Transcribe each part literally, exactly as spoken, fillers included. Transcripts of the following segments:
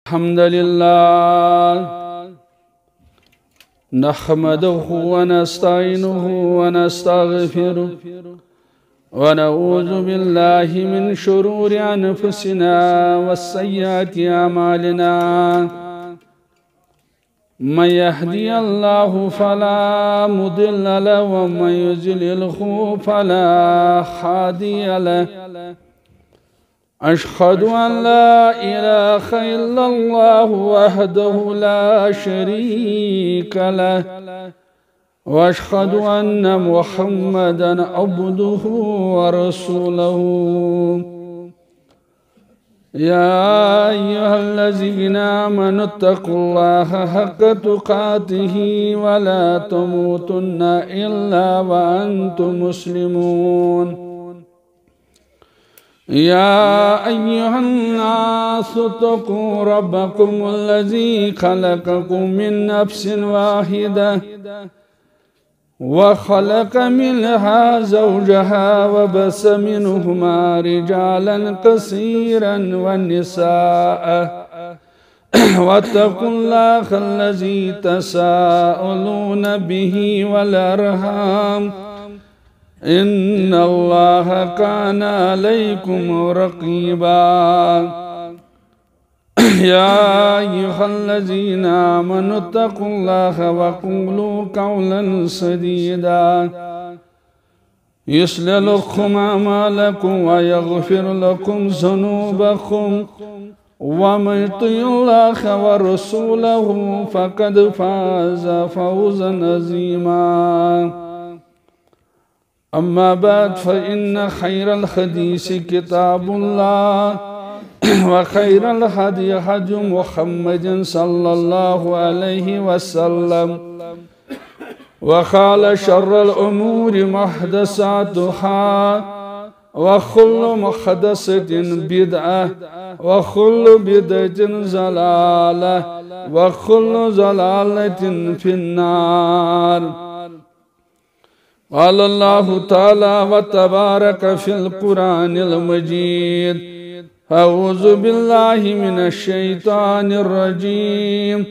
الحمد لله، نحمده ونستعينه ونستغفره، ونعوذ بالله من شرور أنفسنا وسيئات أعمالنا. من يهدي الله فلا مضل له، ومن يضلله فلا هادي له. أشهد أن لا إله إلا الله وحده لا شريك له، وأشهد أن محمدا عبده ورسوله. يا أيها الذين آمنوا اتقوا الله حق تقاته ولا تموتن إلا وأنتم مسلمون. يا أيها الناس اتقوا ربكم الذي خلقكم من نفس واحدة وخلق منها زوجها وبث منهما رجالا كثيرا ونساء واتقوا الله الذي تساءلون به والأرحام إن الله كان عليكم رقيبا. يا أيها الذين آمنوا اتقوا الله وقولوا قولا سديدا يصلح لكم أعمالكم ويغفر لكم ذنوبكم ومن يطع الله ورسوله فقد فاز فوزا عظيما. أما بعد، فإن خير الحديث كتاب الله، وخير الهدي هدي محمد صلى الله عليه وسلم، وخير شر الأمور محدثاتها، وكل محدثة بدعة، وكل بدعة ضلالة، وكل ضلالة في النار. قال الله تعالى وتبارك في القرآن المجيد: أعوذ بالله من الشيطان الرجيم.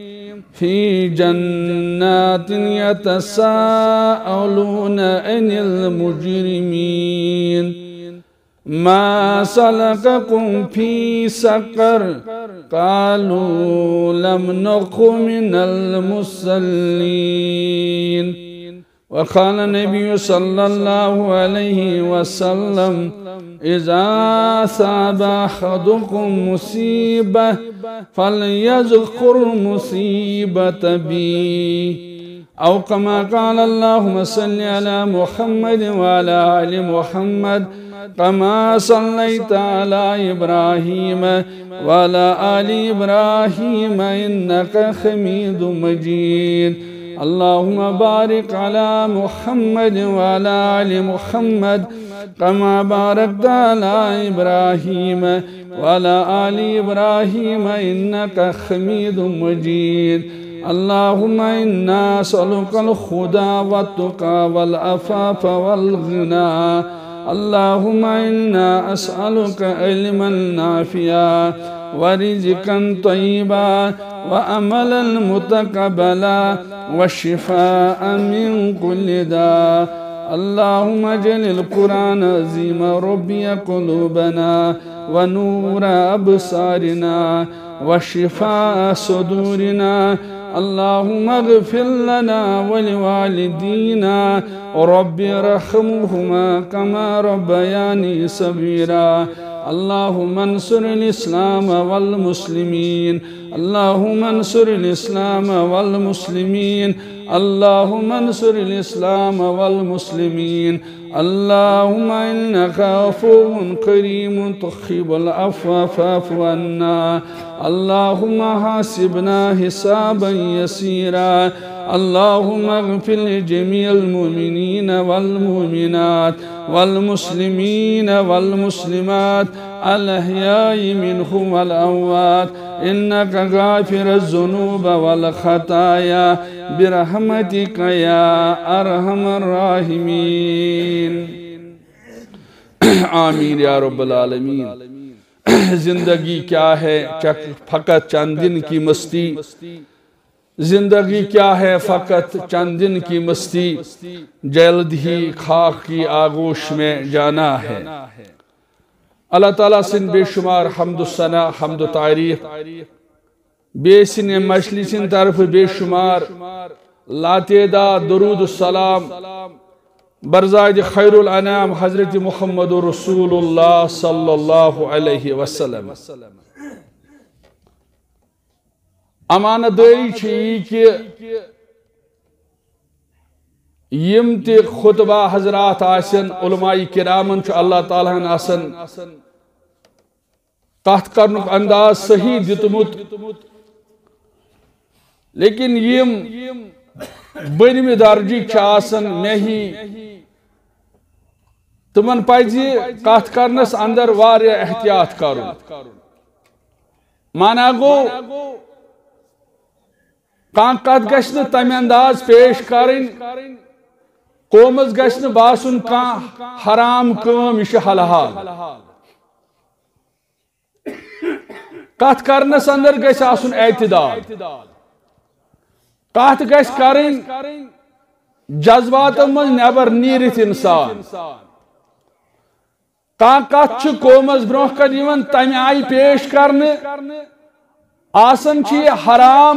في جنات يتساءلون عن المجرمين. ما سلككم في سقر؟ قالوا لم نك من المصلين. وقال النبي صلى الله عليه وسلم: إذا أصاب أحدكم مصيبة فليذكر مصيبة بي. أو كما قال. اللهم صل على محمد وعلى آل محمد كما صليت على إبراهيم وعلى آل إبراهيم إنك حميد مجيد. اللهم بارك على محمد وعلى آل محمد كما باركت على إبراهيم وعلى آل إبراهيم إنك حميد مجيد. اللهم إنا نسألك الهدى والتقى والعفاف والغنى. اللهم إنا نسألك علما نافعا ورزقا طيبا وعملا متقبلا وشفاء من كل داء. اللهم اجعل القرآن العظيم ربيع قلوبنا ونور أبصارنا وشفاء صدورنا. اللهم اغفر لنا ولوالدينا رب ارحمهما كما ربياني صغيرا. اللهم انصر الإسلام والمسلمين. اللهم انصر الإسلام والمسلمين. اللهم انصر الإسلام والمسلمين. اللهم إنك عفو كريم تحب العفو فاعف عنا. اللهم حاسبنا حسابا يسيرا. اللهم اغفر لجميع المؤمنين والمؤمنات والمسلمين والمسلمات الأحياء منهم والأموات إنك غافر الذنوب والخطايا برحمتك يا أرحم الراحمين. آمين يا رب العالمين. زندگی کیا ہے، چک فقط چند دن کی مستی۔ زندگی کیا ہے، فقط چند دن کی مستی، جلد ہی خاک کی آغوش میں جانا ہے۔ اللہ تعالیٰ سٕنٛدۍ بے شمار حمد و ثنا، حمد و تعریف، بیٚیہِ سٕنٛدِ مجلس سٕنٛدِ طرفہٕ بے شمار لاتعداد درود و سلام برزاد خیر الانام حضرت محمد رسول اللہ صلی اللہ علیہ وسلم۔ امانت دٲری چھِ یی کہِ یِم تہِ خطبہ حضرات آسن، علماء کرامن چھُ اللہ تعالیٰ ہن آسان کتھ کرنُک انداز صحیح دیُتمُت، لیکن یِم بٔنمہِ درجٕکۍ چھِ آسان مےٚ ہی، تِمن پزِ کتھ کرنس اندر واریاہ احتیاط کرُن۔ معنی گوٚو، کانٛہہ کتھ گژھِ نہٕ تمہِ انداز پیش کرٕنۍ، قومس گژھِ نہٕ باسُن کانٛہہ حرام کٲم، یہِ چھِ حلال۔ کتھ کرنس اندر گژھِ آسُن اعتدال۔ کتھ گژھِ کرٕنۍ جذباتن منٛز نٮ۪بر نیٖرِتھ انسان۔ کانٛہہ کتھ چھِ قومس برونٛہہ کنہِ یِوان تمہِ آیہِ پیش کرنہٕ، آسان چھِ یہِ حرام،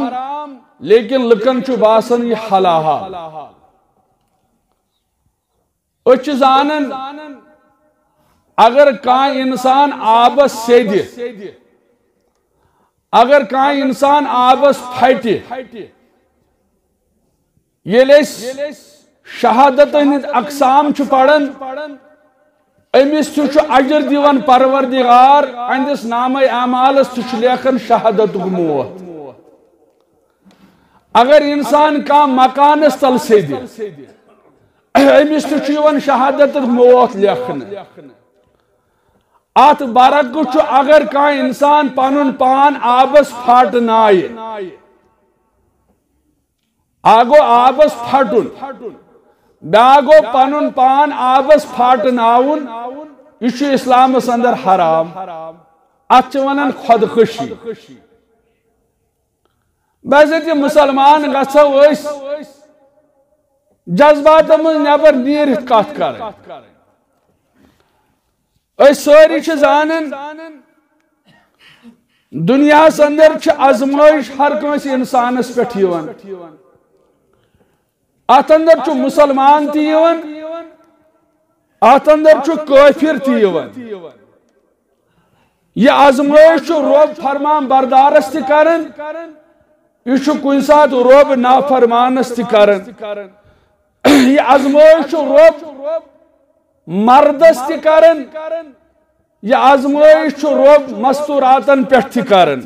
لیکن لُکن چھُ باسان یہِ حلال۔ أسۍ چھِ زانان، اگر کانٛہہ انسان آبس سیٚدِ، اگر کانٛہہ انسان آبس پھٹہِ، ییٚلہِ أسۍ شہادتن ہٕنٛدۍ اقسام چھِ پران، أمِس تہِ چھُ اجر دِوان پروردگار، أہنٛدِس نامہ اعمالس تہِ چھُ لیکھان شہادتُک موت۔ اگر انسان کانٛہہ مکانس تل سیٚدِ، أمِس تہِ چھُ یِوان شہادتُک موت لیکھنہٕ۔ اتھ برعکس چھُ، اگر کانٛہہ انسان پنُن پان آبس پھاٹنایہِ، اکھ گوٚو آبس پھٹُن، بیٛاکھ گوٚو پنُن پان آبس پھاٹناوُن، یہِ چھُ اسلامس اندر حرام۔ اتھ چھِ ونان خودکشی۔ بحیثیت مسلمان گژھو أسۍ جذباتن منٛز نٮ۪بر نیٖرِتھ کتھ کرٕنۍ۔ أسۍ سٲری چھِ زانان، دُنیاہس اندر چھِ آزمٲیش ہر کٲنٛسہِ انسانس پٮ۪ٹھ یِوان۔ اتھ اندر چھُ مسلمان تہِ یِوان، اتھ اندر چھُ کٲفر تہِ یِوان۔ یہِ آزمٲیش چھُ رۄب فرمان بردارس تہِ کران، یہِ چھُ کُنہِ ساتہٕ رۄب نافرمانس تہِ کران۔ یہِ آزمٲیش چھُ رۄب مردس تہِ کران، یہِ آزمٲیش چھُ رۄب مستوراتن پٮ۪ٹھ تہِ کران۔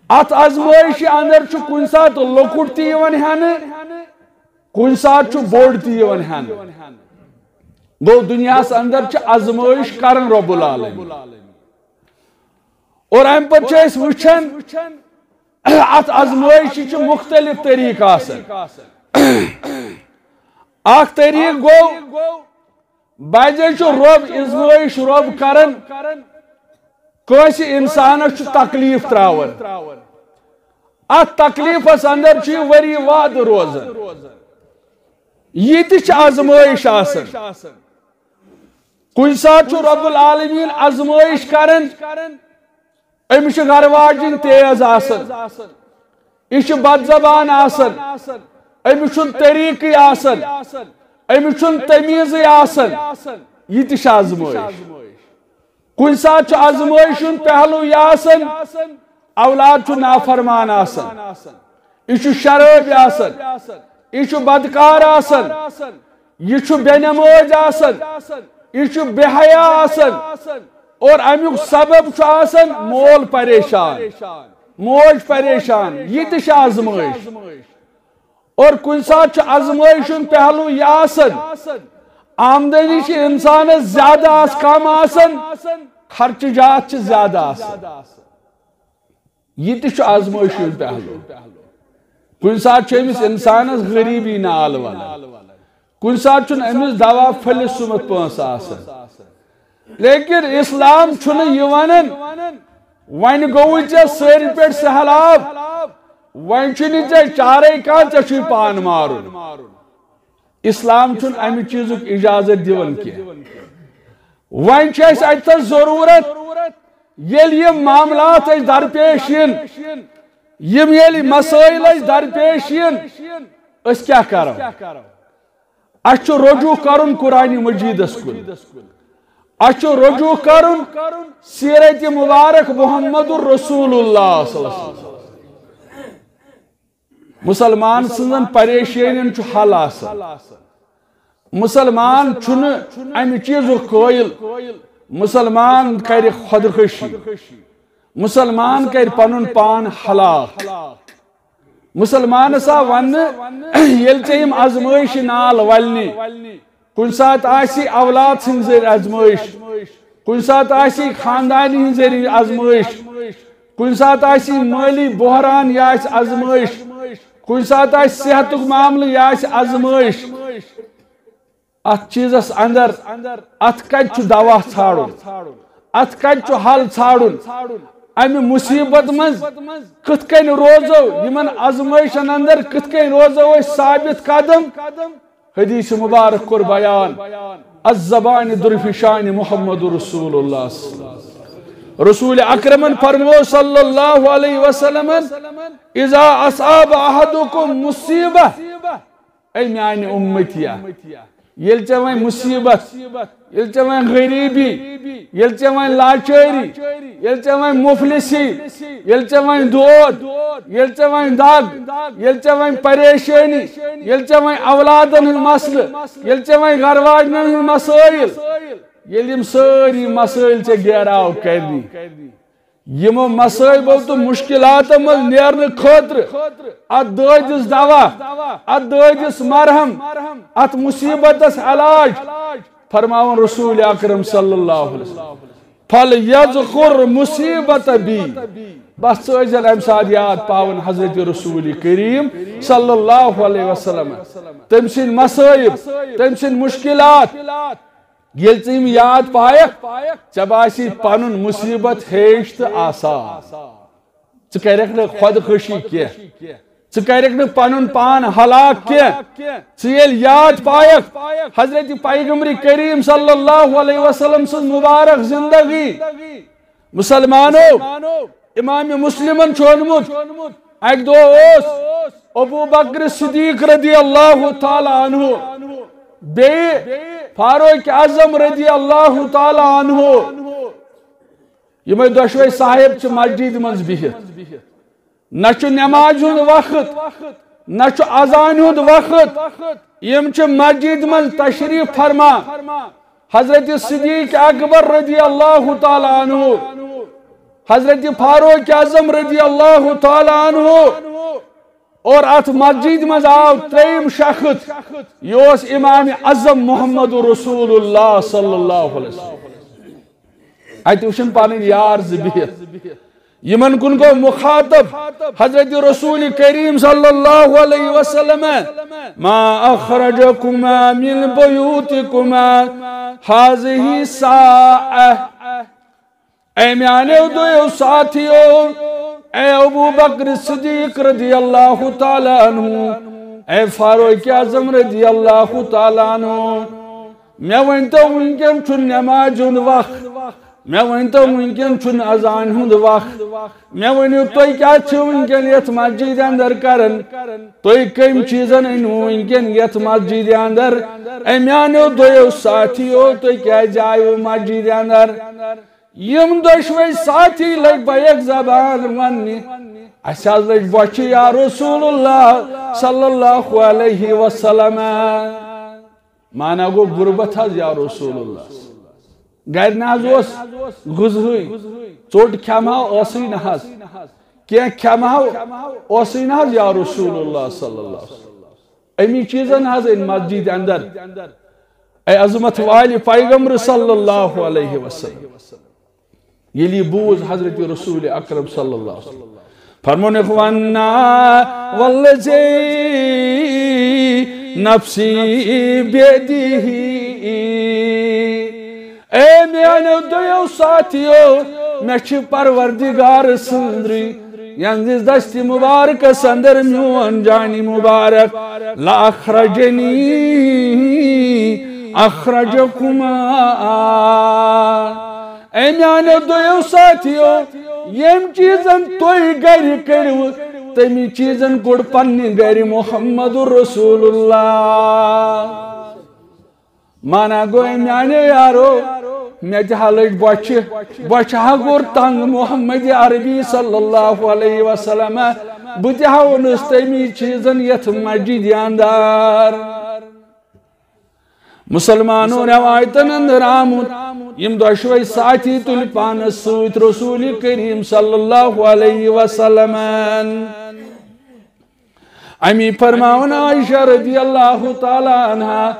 اتھ آزمٲیشہِ اندر چھُ کُنہِ ساتہٕ لۄکُٹ تہِ یِوان ہٮ۪نہٕ، کُنہِ ساتہٕ چھُ بوٚڑ تہِ یِوان ہٮ۪نہٕ۔ گوٚو، دُنیاہس اندر چھِ آزمٲیش کران رب العالمین۔ اور امہِ پتہٕ چھِ أسۍ وٕچھان، اتھ آزمٲیشہِ چھِ مختلف طریقہٕ آسان۔ اکھ طریقہٕ گوٚو، بعضے چھُ رۄب آزمٲیش رۄب کران، کٲنٛسہِ انسانس چھُ تکلیف تراوان۔ اتھ تکلیفس اندر چھُ یہِ ؤری وادٕ روزان۔ یہِ تہِ چھِ آزمٲیش آسان۔ کُنہِ ساتہٕ چھُ رب العالمین آزمٲیش کران، أمِس چھِ گرٕ واجِنۍ تیز آسان، یہِ چھُ بد زبان آسان، أمِس چھُنہٕ طریٖقٕے آسان، أمِس چھُنہٕ تمیٖزٕے آسان، یہِ تہِ چھِ آزمٲیش۔ کُنہِ ساتہٕ چھُ آزمٲیش ہُنٛد پہلو یہِ آسان، اولاد چھُ نافرمان آسان، یہِ چھُ شرٲبۍ آسان، یہِ چھُ بدکار آسان، یہِ چھُ بے نمٲز آسان، یہِ چھُ بے حیا آسان، اور امیُک سبب چھُ آسان مول پریشان، موج پریشان، یہِ تہِ چھِ آزمٲیش۔ اور کُنہِ ساتہٕ چھُ آزمٲیش ہُنٛد پہلو یہِ آسان، آمدنی چھِ انسانس زیادٕ آس کم آسان، خرچہٕ جات چھِ زیادٕ آسان۔ یہِ تہِ چھُ آزمٲیشہِ ہُنٛد پہلو۔ کُنہِ ساتہٕ چھُ أمِس انسانس غریٖبی نال ولان، کُنہِ ساتہٕ چھُنہٕ أمِس دوا پھٔلِس سُمتھ پونٛسہٕ آسان، لیکن اسلام چھُنہٕ یہِ ونان، وۄنۍ گوٚوُے ژےٚ سٲرِن پٮ۪ٹھ سہلاب، وۄنۍ چھُنہٕ ژےٚ چارے کانٛہہ، ژےٚ چھُے پان مارُن۔ اسلام چھُنہٕ امہِ چیٖزُک اجازت دِوان کینٛہہ۔ وۄنۍ چھُ اسہِ اتہِ تھس ضروٗرت، ییٚلہِ یِم معاملات اسہِ درپیش یِن، یِم ییٚلہِ مسٲیل اسہِ درپیش یِن، أسۍ کیٛاہ کرو؟ اسہِ چھُ رجوع کرُن قرآن مجیدس کُن۔ اسہِ چھُ رجوع کرُن سیرت مبارک محمد رسول اللہ صلی اللہ علیہ وسلم۔ مسلمان سٕنٛزن پریشٲنین چھُ حل آسان۔ مسلمان چھُنہٕ امہِ چیٖزُک قٲیِل۔ مسلمان کرِ خودکشی۔ مسلمان کرِ پنُن پان ہلاک۔ مسلمانس آو وننہٕ، ییٚلہِ ژےٚ یِم آزمٲیشہِ نال ولنہِ، کُنہِ ساتہٕ آسی اولاد سٕنٛدِ ذٔریعہٕ آزمٲیش، کُنہِ ساتہٕ آسی خاندانی ہٕنٛدِ ذٔریعہٕ آزمٲیش، کُنہِ ساتہٕ آسی مٲلی بحران یا آسہِ آزمٲیش، کُنہِ ساتہٕ آسہِ صحتُک معاملہٕ یا آسہِ آزمٲیش۔ اتھ چیٖزس اندر، اتھ کتہِ چھُ دوا ژھانڈُن؟ اتھ کتہِ چھُ حل ژھانڈُن؟ امہِ مصیبت منٛز کِتھ کٔنۍ روزو؟ یِمن آزمٲیشن اندر کِتھ کٔنۍ روزو أسۍ ثابت قدم؟ حدیث مبارک کوٚر بیان، الزبان درفشان محمد رسول اللہ۔ رسول اکرمن فرمو صلی اللہ علیہ وسلم، اذا اصاب احدکم مصیبہ، اے میانہِ امتیا، ییٚلہِ ژےٚ وۄنۍ مصیبت، ییٚلہِ ژےٚ وۄنۍ غریبی، ییٚلہِ ژےٚ وۄنۍ لاچٲری، ییٚلہِ ژےٚ وۄنۍ مفلسی، ییٚلہِ ژےٚ وۄنۍ دود، ییٚلہِ ژےٚ وۄنۍ دگ، ییٚلہِ ژےٚ وۄنۍ پریشٲنی، ییٚلہِ ژےٚ وۄنۍ اولادن ہٕنٛدۍ مسلہٕ، ییٚلہِ ژےٚ وۄنۍ گرٕ واجنٮ۪ن ہٕنٛدۍ مسٲیل، ییٚلہِ یِم سٲری مسٲیل ژےٚ گیراو کرنی، یِمو مصٲیبو تہٕ مشکلاتو منٛز نیرنہٕ خٲطرٕ اتھ دٲدِس دوا، اتھ دٲدِس مرہم، اتھ مصیبتس علاج، فرماوان رسول اکرم صلی اللہ علیہ وسلم، فَلْيَذْكُرْ مُصِيبَتَ بِي۔ بس ژٕ ٲسۍزٮ۪ن امہِ ساتہٕ یاد پاوان حضرت رسول کریم صلی اللہ علیہ وسلم، تٔمۍ سٕنٛدۍ مصٲیب، تٔمۍ سٕنٛدۍ مشکلات۔ ییٚلہِ ژٕ یِم یاد پایکھ، ژےٚ باسی پنُن مصیبت ہیٚچھ تہٕ آسان۔ ژٕ کرکھ نہٕ خودکشی کینٛہہ، ژٕ کرکھ نہٕ پنُن پان ہلاک کینٛہہ۔ ژٕ ییٚلہِ یاد پایکھ حضرت پیغمبر کریم صلی اللہ علیہ وسلم سٕنٛز مبارک زندگی، مسلمانو، امام مسلمن چھُ ووٚنمُت، اکہِ دۄہ اوس ابو بکر صدیق رضی اللہ تعالیٰ عنہ، بیٚیہِ فاروق اعظم رضی اللہ تعالیٰ عنہ، یِمے دۄشوے صاحب چھِ مسجد منٛز بِہِتھ۔ نہ چھُ نمازِ ہُنٛد وقت، نہ چھُ اذانہِ ہُنٛد وقت۔ یِم چھِ مسجد منٛز تشریف فرما۔ حضرت صدیق اکبر رضی اللہ تعالیٰ عنہ، حضرت فاروق اعظم رضی اللہ تعالیٰ عنہ، اور اتھ مسجد منٛز آو ترٛیٚیِم شخص، یہِ اوس امام اعظم محمد رسول اللہ صلی اللہ علیہ وسلم۔ اتہِ وٕچھِن پنٕنۍ یار زٕ بِہِتھ۔ یِمن کُن گوٚو مخاطب حضرت رسول کریم صلی اللہ علیہ وسلم، ما اخرجکما من بیوتکما هذه الساعة۔ اے میانیو دویو ساتھیو، اے ابو بکر صدیق رضی اللہ تعالیٰ عنہ، اے فاروق اعظم رضی اللہ تعالیٰ عنہ، مےٚ ؤنۍ تو، وٕنکٮ۪ن چھُ نمازِ ہُنٛد وق، مےٚ ؤنۍ تو، وٕنکٮ۪ن چھُنہٕ اذانہِ ہُنٛد وق، مےٚ ؤنِو، تُہۍ کیٛاہ چھِو وٕنکٮ۪ن یتھ مسجدِ اندر کران؟ تُہۍ کٔمۍ چیٖزن أنِو وٕنکٮ۪ن یتھ مسجدِ اندر؟ اے میانیو دویو ساتھیو، تُہۍ کیٛازِ آیِو مسجدِ اندر؟ یِم دۄشوے ساتھی لٔگۍ بیک زبان وننہِ، اسہِ حظ لٔج بۄچھِ یا رسول اللہ صلی اللہ علیہ وسلم۔ مانا گوٚو غربت حظ یا رسول اللہ۔ گرِ نہ حظ اوس غذہٕے، ژوٚٹ کھٮ۪مہو ٲسٕے نہ حظ، کینٛہہ کھٮ۪مہو ٲسٕے نہ حظ یا رسول اللہ صلی اللہ علیہ وسلم۔ امی چیزن حظ أنۍ مسجد اندر۔ اے عظمت والہِ پیغمبر صلی اللہ علیہ وسلم۔ ییٚلہِ یہِ بوٗز حضرت رسول اکرم صلی اللہ علیہ وسلم، فرمونکھ، وَنَّا وَالَّذِي نَفْسِي بِيَدِهِ۔ اے میانیو دویو ساتھیو، مےٚ چھِ پروردگار سٕنٛدرٕے یِہنٛدِس دستِ مبارکس اندر میون جانی مبارک، لأخرجنی أخرجکما۔ اے میانیو دویو ساتھیو، ییٚمۍ چیٖزن تُہۍ گرِ کٔرِو، تٔمی چیٖزن کوٚڑ پننہِ گرِ محمد رسول اللہ۔ مانا گوٚو، میانیو یارو، مےٚ تہِ ہا لٔج بۄچھِ، بۄچھِ ہا کوٚر تنگ محمد عربی صلی اللہ علیہ وسلم۔ بہٕ تہِ ہا اوٚنُس تٔمی چیٖزن یتھ مسجد اندر۔ مسلمانو، روایتن اندر آمُت، یِم دۄشوے ساتھی تُلۍ پانس سۭتۍ رسول کریم صلی اللہ علیہ وسلمن۔ امی فرماون عائشہ رضی اللہ تعالی عنہا،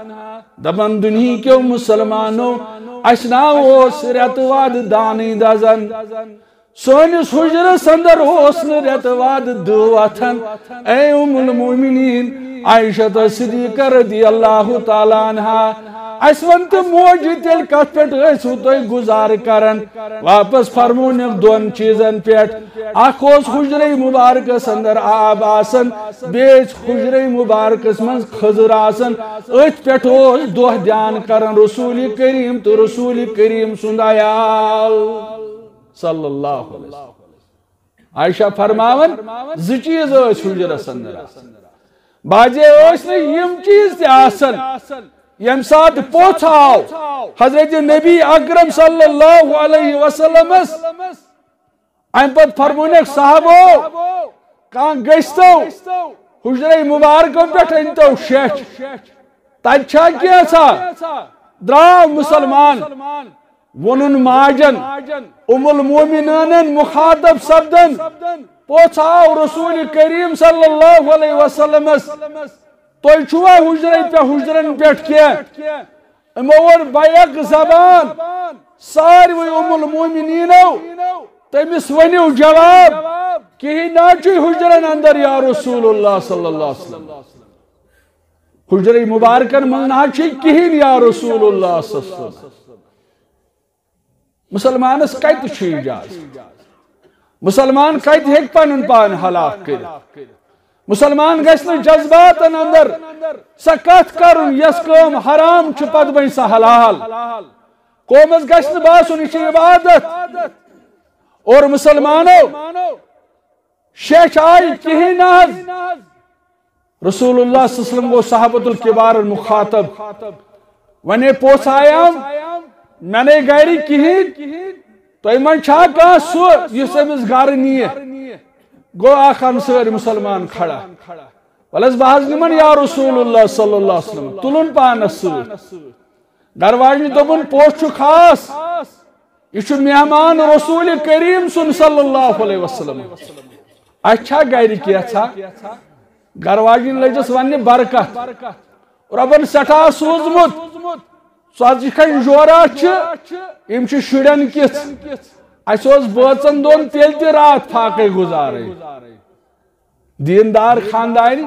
دپان، دُنہیٖکیو مسلمانو، اسہِ نا اوس رٮ۪تہٕ واد دانٕے دزان۔ سٲنِس حُجرس اندر اوس نہٕ رٮ۪تہٕ واد دُہ وۄتھان۔ اے ام المومنین عائشہ صدیقہ رضی اللہ تعالی عنہا، اسہِ ون تہٕ موجی، تیٚلہِ کتھ پٮ۪ٹھ ٲسِو تُہۍ گُزارٕ کران؟ واپس فرمونکھ دۄن چیٖزن پٮ۪ٹھ۔ اکھ اوس حُجرے مبارکس اندر آب آسان، بیٚیہِ ٲسۍ حُجرے مبارکس منٛز خٔزٕر آسان۔ أتھۍ پٮ۪ٹھ اوس دۄہ دیان کران رسول کریم تہٕ رسول کریم سُنٛد عیال صلی اللہ علیہ وسلم۔ عائشہ فرماوان، زٕ چیٖز ٲسۍ حُجرس اندر آسان۔ بعضے ٲسۍ نہٕ یِم چیٖز تہِ آسان۔ ییٚمہِ ساتہٕ پوٚژھ آو حضرت نبی اکرم صلی اللہ علیہ وسلمس، امہِ پتہٕ فرمونکھ، صحابو، کانٛہہ گٔژھتو حُجرے مبارکو پٮ۪ٹھ أنۍتو شیٚچھ۔ تتہِ چھا کینٛژھا؟ درٛاو مسلمان، ووٚنُن ماجن، ام المومنینن مخاطب سپدن، پوٚژھ آو رسول کریم صلی اللہ علیہ وسلمس، تُہۍ چھُوا حُجرے پٮ۪ٹھ، حُجرن پٮ۪ٹھ کینٛہہ؟ یِمو ووٚن بیک زبان، ساروٕے ام المومنینو، تٔمِس ؤنِو جواب، کِہیٖنۍ نہ چھُے حُجرن اندر یا رسول اللہ صلی اللہ علیہ وسلم۔ حُجرے مبارکن منٛز نہ چھُے کِہیٖنۍ یا رسول اللہ صلی اللہ علیہ وسلم۔ مسلمانس کتہِ چھُ اجازت؟ مسلمان کتہِ ہیٚکہِ پنُن پان ہلاک کٔرِتھ؟ مسلمان گژھِ نہٕ جذباتن اندر سۄ کتھ کرُن، یۄس کٲم حرام چھِ، پتہٕ بنہِ سۄ حلال۔ قومس گژھِ نہٕ باسُن، یہِ چھِ عبادت۔ اور مسلمانو، شیٚچھ آیہِ کِہیٖنۍ نہ حظ۔ رسول اللہ صلی اللہ علیہ وسلم گوٚو صحابت الکبارن مخاطب۔ ونے پوٚژھ آیام، مےٚ نے گرِ کِہیٖنۍ، تۄہہِ منٛز چھا کانٛہہ سُہ یُس أمِس گرٕ نِیہِ؟ گوٚو اکھ انصٲرۍ مسلمان کھڑا، وَلہٕ حظ بہٕ حظ نِمن یا رسول اللہ صلی اللہ علیہ وسلم، تُلُن پانس سۭتۍ۔ گرٕ واجنہِ دوٚپُن، پوٚژھ چھُ خاص، یہِ چھُ مہمان رسول کریم سُنٛد صلی اللہ علیہ وسلم۔ اَسہِ چھا گرِ کینٛژھا؟ گرٕ واجنہِ لٔجِس وننہِ برکت۔ رۄبن سٮ۪ٹھاہ سوٗزمُت، ژۄچہِ کھنٛج جورا چھِ، یِم چھِ شُرٮ۪ن کِژھ۔ اَسہِ اوس بٲژن دۄن تیٚلہِ تہِ راتھ فاقے گُزارٕنۍ۔ دیندار خاندارِ۔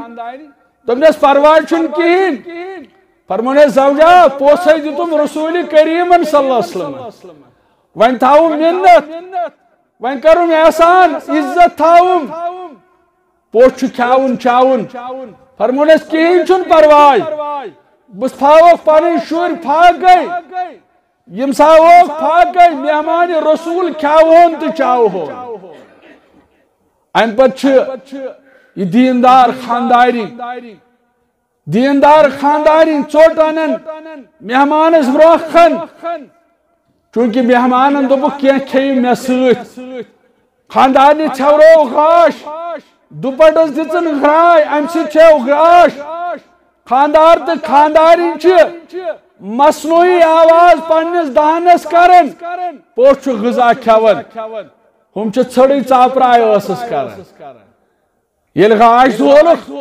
دوٚپنس، پرواے چھُنہٕ کِہیٖنۍ۔ فرمونس، زوجا، پوٚژھے دیُتُم رسول کریمن صلی اللہ علیہ وسلم۔ وۄنۍ تھاوو مِنت، وۄنۍ کرُن احسان، عزت تھاوُن۔ پوٚژھ چھُ کھیاوُن چاوُن۔ فرمونس، کِہیٖنۍ چھُنہٕ پرواے، بہٕ تھاوکھ پنٕنۍ شُرۍ فاقے۔ یِم تھاوکھ فاقے، مہمان رسول کھیاوہون تہٕ چاوہون۔ امہِ پتہٕ چھِ یہِ دیندار خانداری، دیندار خانداری ژوٚٹ انان مہمانس برونٛہہ کن۔ چونکہ مہمانن دوٚپُکھ، کینٛہہ کھیٚیِو مےٚ سۭتۍ۔ خاندارنہِ ژھٮ۪ورو گاش، دوپٹس دِژٕن گراے، امہِ سۭتۍ چھٮ۪و گاش۔ خاندار تہٕ خاندارِنۍ چھِ مصنوعی آواز پننِس دہنس کران، پوٚژھ چھُ غذا کھٮ۪وان۔ ہُم چھِ ژھٔڑٕے ژاپراے ٲسس کران۔ ییٚلہِ گاش زولُکھ،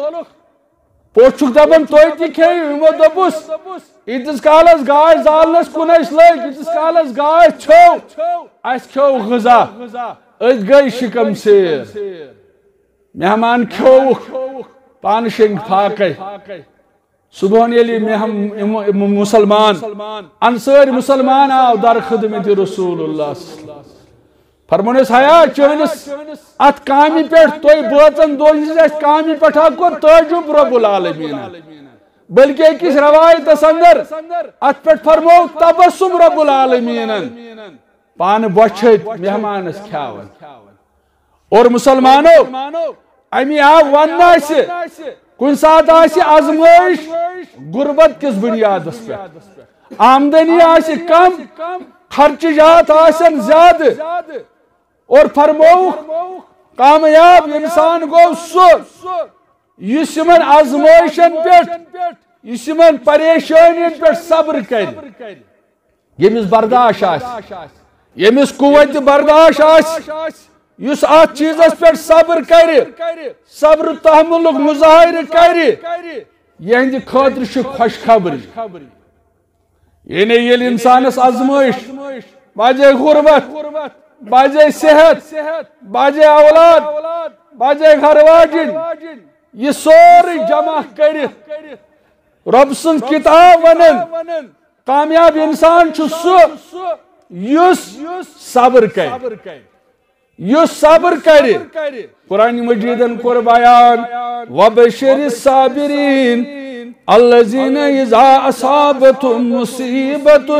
پوٚژھ چھُکھ دپان، تُہۍ تہِ کھیٚیِو۔ یِمو دوٚپُس، ییٖتِس کالس گاش زالنس کُن اَسہِ لٔگۍ، ییٖتِس کالس گاش ژھیوٚو، اَسہِ کھیوٚو غذا، أسۍ گٔے شِکم سیر۔ مہمان کھیوٚوُکھ، پانہٕ شیٚنگۍ فاقے۔ صبحن ییٚلہِ مےٚ ہم-، یِم، یِم مسلمان، انصٲرۍ مسلمان آو در خدمت رسول اللہ صلی اللہ علیہ وسلم۔ فرمونس، ہیا چٲنِس اتھ کامہِ پٮ۪ٹھ، تۄہہِ بٲژن دۄن ہٕنٛز اَسہِ کامہِ پٮ۪ٹھ ہا کوٚر تعجب رب العالمین۔ بلکہ أکِس روایتس اندر اتھ پٮ۪ٹھ فرموو تبسم رب العالمینن۔ پانہٕ بۄچھِ مہمانس کھیاوان۔ اور مسلمانو، امی آو وننہٕ اسہِ، کُنہِ ساتہٕ آسہِ آزمٲیش غربت کِس بنیادس پٮ۪ٹھ، آمدنی آسہِ کم، خرچہٕ جات آسن زیادٕ، اور فرمووُکھ، کامیاب انسان گوٚو سُہ یُس یِمن آزمٲیشن پٮ۪ٹھ، یُس یِمن پریشٲنین پٮ۪ٹھ صبر کرِ، ییٚمِس برداشت آسہِ، ییٚمِس قوت برداشت آسہِ، یُس اتھ چیٖزس پٮ۪ٹھ صبر کرِ، صبر تحملُک مظاہرٕ کرِ، یِہنٛدِ خٲطرٕ چھِ خۄشخبری۔ یعنی ییٚلہِ انسانس آزمٲیش، باجے غربت، باجے صحت، باجے اولاد، باجے گھر واجن، یہِ سورُے جمع کٔرِتھ رۄب سٕنٛز کتاب ونان، کامیاب انسان چھُ سُہ یُس صبر کرِ۔ یُس صبر کرِ۔ قرآن مجیدن کوٚر بیان، وبشر الصابرین الذین اذا اصابتهم مصیبة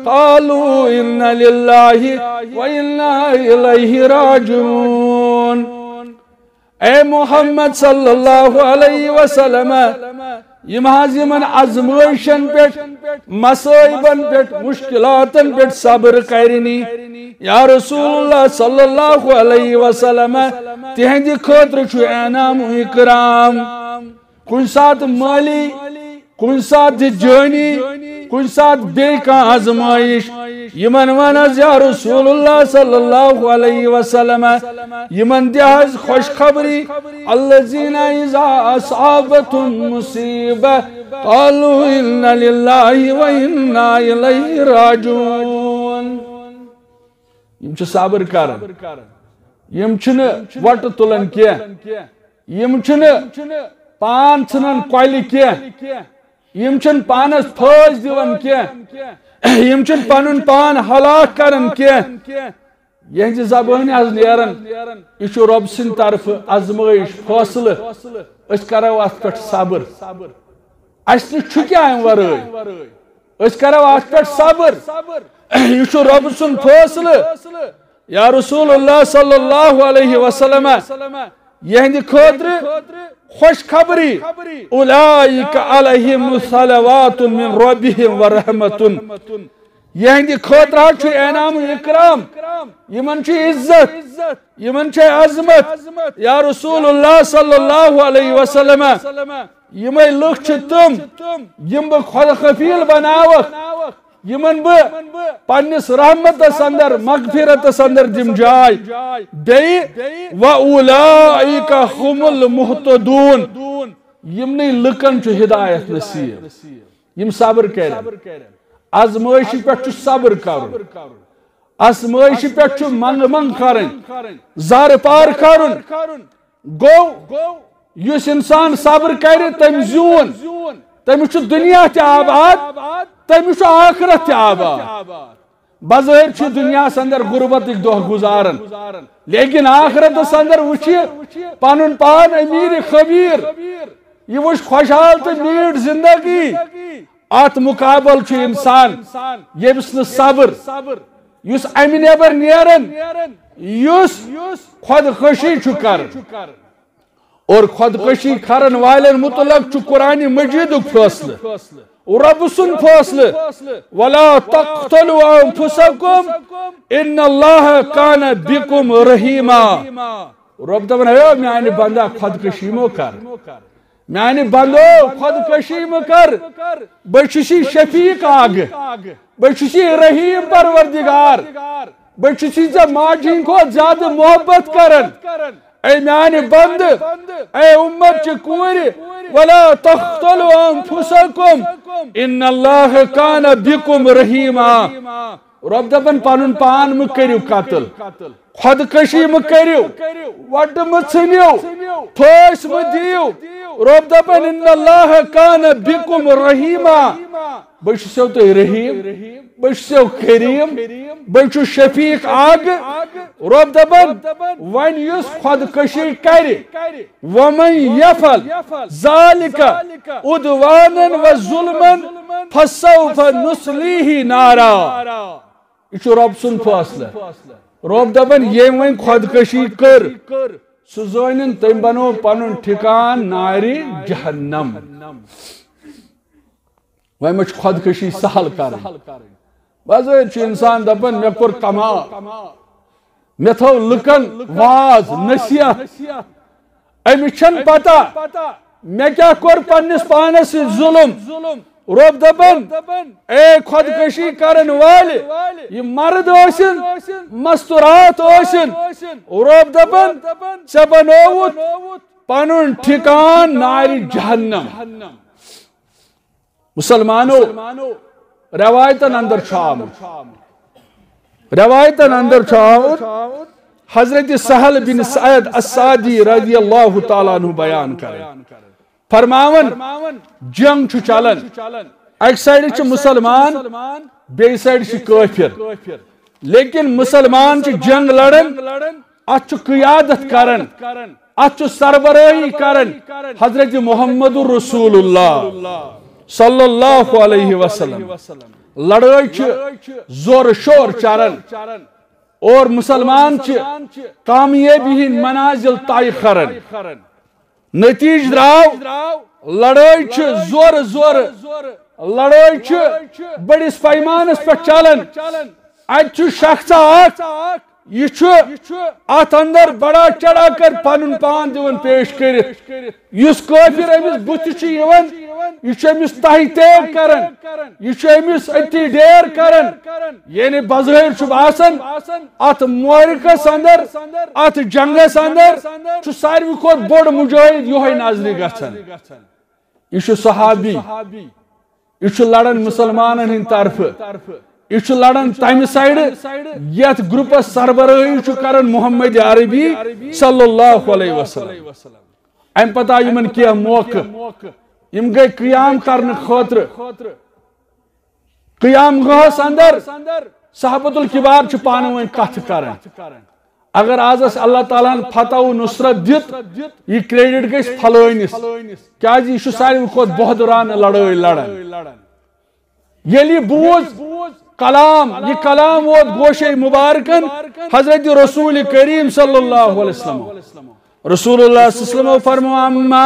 قالوا انا للہ وانا الیہ راجعون۔ اے محمد صلی اللہ علیہ وسلم، یِم حظ یِمن آزمٲیشن پٮ۪ٹھ، مصٲیبن پٮ۪ٹھ، مشکلاتن پٮ۪ٹھ صبر کرنی، یا رسول اللہ صلی اللہ علیہ وسلم، تِہنٛدِ خٲطرٕ چھُ انعام و اکرام۔ کُنہِ ساتہٕ مٲلی، کُنہِ ساتہٕ دِ جٲنی، کُنہِ ساتہٕ بیٚیہِ کانٛہہ آزمٲیش۔ یِمن وَن حظ یا رسول اللہ صلی اللہ علیہ وسلم، یِمن دِ حظ خوشخبری۔ الذین اذا اصابتهم مصیبہ قالوا انا للہ وانا الیہ راجعون۔ یِم چھِ صبر کران، یِم چھِنہٕ وۄٹہٕ تُلان کینٛہہ، یِم چھِنہٕ پان ژھٕنان کۄلہِ کینٛہہ، یِم چھِنہٕ پانس پھٲسۍ دِوان کینٛہہ، یِم چھِنہٕ پنُن پان ہلاک کران کینٛہہ۔ یِہنٛزِ زبٲنۍ آز نیران، یہِ چھُ رۄب سٕنٛدِ طرفہٕ آزمٲیش، فٲصلہٕ۔ أسۍ کرو اتھ پٮ۪ٹھ صبر۔ اسہِ نِش چھُ کیٛاہ امہِ ورٲے؟ أسۍ کرو اتھ پٮ۪ٹھ صبر۔ یہِ چھُ رۄب سُنٛد فٲصلہٕ۔ یا رسول اللہ صلی اللہ علیہ وسلم، یِہنٛدِ خٲطرٕ خوشخبری، اولئک علیہم صلوات من ربہم ورحمۃ۔ یِہنٛدِ خٲطرٕ حظ چھُ انعام و اکرام، یِمن چھُ عزت، یِمن چھِ عظمت۔ یا رسول اللہ صلی اللہ علیہ وسلم، یِمے لُکھ چھِ تِم یِم بہٕ خۄد خفیل بناوکھ، یِمن بہٕ پننِس رحمتس اندر، مغفرتس اندر دِم جاے۔ بیٚیہِ، وَأُولَٰئِكَ هُمُ الْمُهْتَدُونَ، یِمنٕے لُکن چھُ ہدایت نصیب، یِم صبر کرن۔ آزمٲیشہِ پٮ۪ٹھ چھُ صبر کرُن، آزمٲیشہِ پٮ۪ٹھ چھُ منٛگہٕ منٛگ کرٕنۍ، زارٕ پار کرُن۔ گوٚو، یُس انسان صبر کرِ، تٔمۍ زیوٗن، تٔمِس چھُ دُنیا تہِ آباد، تٔمِس چھُ آخرت تہِ آباد۔ بظٲہر چھُ دُنیاہس اندر غربتٕکۍ دۄہ گُزاران، لیکن آخرتس اندر وٕچھِ پنُن پان امیر خبیر، یہِ وٕچھ خۄشحال تہٕ میٖٹھ زندگی۔ اتھ مقابل چھُ انسان ییٚمِس نہٕ صبر، یُس امہِ نٮ۪بر نیران، یُس خۄدکٔشی چھُ کران۔ اور خۄدکٔشی کرن والٮ۪ن متعلق چھُ قرآن مجیدُک فٲصلہٕ، رۄب سُنٛد فٲصلہٕ، وَلَا تَقْتُلُوا أَنفُسَكُمْ إِنَّ اللَّهَ كَانَ بِكُمْ رَحِيمًا۔ رۄب دَپان، ہے میانہِ بندا، خۄدکٔشی مہٕ کر، میانہِ بندو، خۄدکٔشی مہٕ کر۔ بہٕ چھُسی شفیق اکھ، بہٕ چھُسی رحیم پروردگار، بہٕ چھُسی ژےٚ ماجہِ ہٕنٛدِ کھۄتہٕ زیادٕ محبت کران۔ اے میانہِ بندٕ، اے اُمت چہِ کورِ، ولا تقتلوا انفسکم، ان اللہ کان بکم رحیما۔ رۄب دپان، پنُن پان مہٕ کٔرِو قتل، خۄدکٔشی مہٕ کٔرِو، وۄٹہٕ مہٕ ژھٕنِو، پھٲسۍ مہٕ دِیِو، رۄب دپان، ان اللہ کان بکم رحیما، بہٕ چھُسو تۄہہِ رحیم، بہٕ چھُسو کریم، بہٕ چھُس شفیق آگہٕ۔ رۄب دپان، وۄنۍ یُس خودکشی کرِ، ومن یفعل ذلک عدوانا و ظلما فسوف نصلیہ نارا۔ یہِ چھُ رۄب سُنٛد فٲصلہٕ۔ رۄب دپان، ییٚمۍ وۄنۍ خودکشی کٔر، سُہ زٲنِن تٔمۍ بنوو پنُن ٹھکان نارِ جہنم۔ وۄنۍ ما چھِ خودکشی سہل کرٕنۍ؟ بظٲہِر چھُ انسان دپان، مےٚ کوٚر کمال، مےٚ تھٲو لُکن واز نصیحت، أمِس چھَنہٕ پتہ مےٚ کیٛاہ کوٚر پننِس پانس سۭتۍ ظلم۔ رۄب دپان، اے خودکشی کرن والہِ، یہِ مرد ٲسِن، مستورات ٲسِن، رۄب دپان، ژےٚ بنووُتھ پنُن ٹھکان نارِ جہنم۔ مسلمانو، روایتن اندر چھُ آمُت، روایتن اندر چھُ آمُت، حضرت سہل بن سعد السعدی رضی اللہ تعالیٰ عنہ بیان کران، فرماوان، جنگ چھُ چلان، اکہِ سایڈٕ چھِ مسلمان، بیٚیہِ سایڈٕ چھِ کٲفر، لیکن مسلمان چھِ جنگ لڑان، اتھ چھُ قیادت کران، اتھ چھُ سربرٲہی کران حضرت محمد رسول اللہ صلی اللہ علیہ وسلم۔ لڑٲے چھِ زور شور چران اور مسلمان چھِ کامیٲبی ہٕنٛدۍ منازل طے کران۔ نتیجہ درٛاو، لڑٲے چھِ زورٕ زورٕ، لڑٲے چھِ بٔڑِس پیمانس پٮ۪ٹھ چلان۔ اتہِ چھُ شخص اکھ، یہِ چھُ اتھ اندر بڑا چڑھا کر پنُن پان دِوان پیش کٔرِتھ۔ یُس کٲفر أمِس بُتھِ چھُ یِوان، یہِ چھُ أمِس تہہ تیگ کران، یہِ چھُ أمِس أتی ڈیر کران۔ یعنی بظٲہر چھُ باسان، اتھ معرکس اندر، اتھ جنگس اندر چھُ ساروی کھۄتہٕ بوٚڑ مجاہد یِہوٚے نظرِ گژھان۔ یہِ چھُ صحابی، یہِ چھُ لڑان مسلمانن ہٕنٛدِ طرفہٕ، یہِ چھُ لڑان تمہِ سایڈٕ یتھ گروپس سربرٲہی چھُ کران محمد عربی صلی اللہ علیہ وسلم۔ امہِ پتہٕ آو یِمن کینٛہہ موقعہٕ، یِم گٔے قیام کرنہٕ خٲطرٕ۔ قیام گاہس اندر صحابت الکبار چھِ پانہٕ ؤنۍ کتھٕ کران۔ اگر از اسہِ اللہ تعالیٰ ہن فتح و نصرت دیُت، یہِ کریڈٹ گژھِ فلٲنِس، کیازِ یہِ چھُ ساروی کھۄتہٕ بہادرانہٕ لڑٲے لڑان۔ ییٚلہِ یہِ بوٗز کلام، یہِ کلام ووت گوشے مبارکن حضرت رسول کریم صلی اللہ علیہ وسلم۔ رسول اللہ صلی اللہ علیہ وسلم فرمو، اما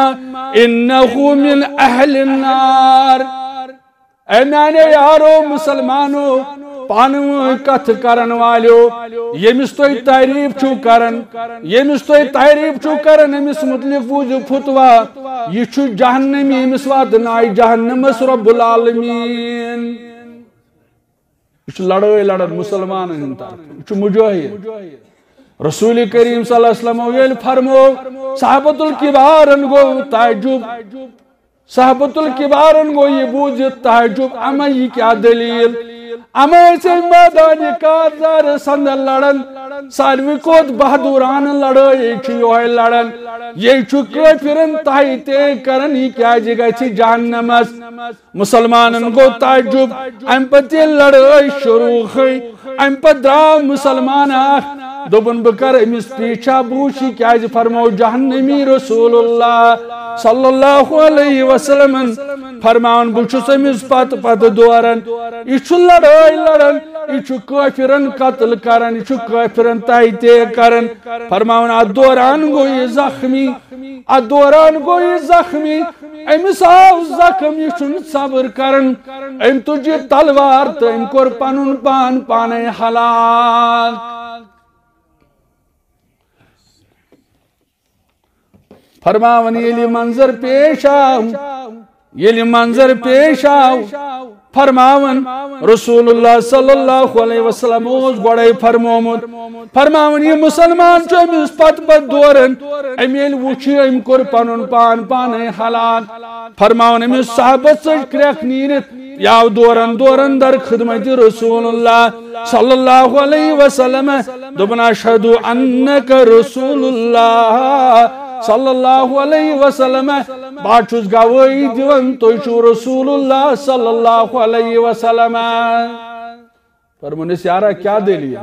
انہ من اہل النار۔ اے میانیو یارو مسلمانو، پانہٕ ؤنۍ کتھ کرن والیو، ییٚمِس تُہۍ تعریف چھِو کران، ییٚمِس تُہۍ تعریف چھِو کران، أمِس مُتعلِق بوٗزِو فتوا، یہِ چھُ جہنمی، أمِس واتنایہِ جہنمس رب العالمین۔ یہِ چھُ لڑٲے لڑان مسلمانن ہٕنٛدِ طرفہٕ، یہِ چھُ مجاہد۔ رسول کریم صلی اللہ علیہ وسلم ییٚلہِ فرمو، صحابت الکبارن گوٚو تعجب، صحابت الکبارن گوٚو یہِ بوٗزِتھ تعجب، اما یہِ کیٛاہ دٔلیٖل؟ اما ٲسۍ أمۍ میدانِ کارزارس اندر لڑان، ساروی کھۄتہٕ بہادرانہٕ لڑٲے چھِ یِہوٚے لڑان، یہِ چھُ کٲفرن تہہ تیگ کران، یہِ کیٛازِ گژھِ جہنمس؟ مسلمانن گوٚو تعجب۔ امہِ پتہٕ ییٚلہِ لڑٲے شروع گٔے، امہِ پتہٕ درٛاو مسلمان اکھ، دوٚپُن، بہٕ کرٕ أمِس پیچھا، بہٕ وٕچھِ یہِ کیٛازِ فرمو جہنمی رسول اللہ صلی اللہ علیہ وسلمن۔ فرماوان، بہٕ چھُس أمِس پتہٕ پتہٕ دوران، یہِ چھُ لڑٲے لڑان، یہِ چھُ کٲفرن قتل کران، یہِ چھُ کٲفرن تہہ تیگ کران۔ فرماوان، اتھ دوران گوٚو یہِ زخمی، اتھ دوران گوٚو یہِ زخمی، أمِس آو زخم، یہِ چھُنہٕ صبر کران، أمۍ تُج یہِ تلوار تہٕ أمۍ کوٚر پنُن پان پانے ہلاک۔ فرماوان، ییٚلہِ یہِ منظر پیش آو، ییٚلہِ یہِ منظر پیش آو، فرماوان، رسول اللہ صلی اللہ علیہ وسلم اوس گۄڈے فرمومُت، فرماوان، یہِ مسلمان چھُ أمِس پتہٕ پتہٕ دوران، أمۍ ییٚلہِ وُچھ، أمۍ کوٚر پنُن پان پانے ہلاک۔ فرماوان، أمِس صحابس ژٔج کرٛٮ۪کھ نیٖرِتھ، یہِ آو دوران دوران در خدمت رسول اللہ صلی اللہ علیہ وسلم، دوٚپُن، اشہد انک رسول اللہ صلی اللہ علیہ وسلم۔ بہٕ چھُس گوٲہی دِوان، تُہۍ چھِو رسول اللہ صلی اللہ علیہ وسلم۔ فرمونس، یارا، کیٛاہ دٔلیٖل؟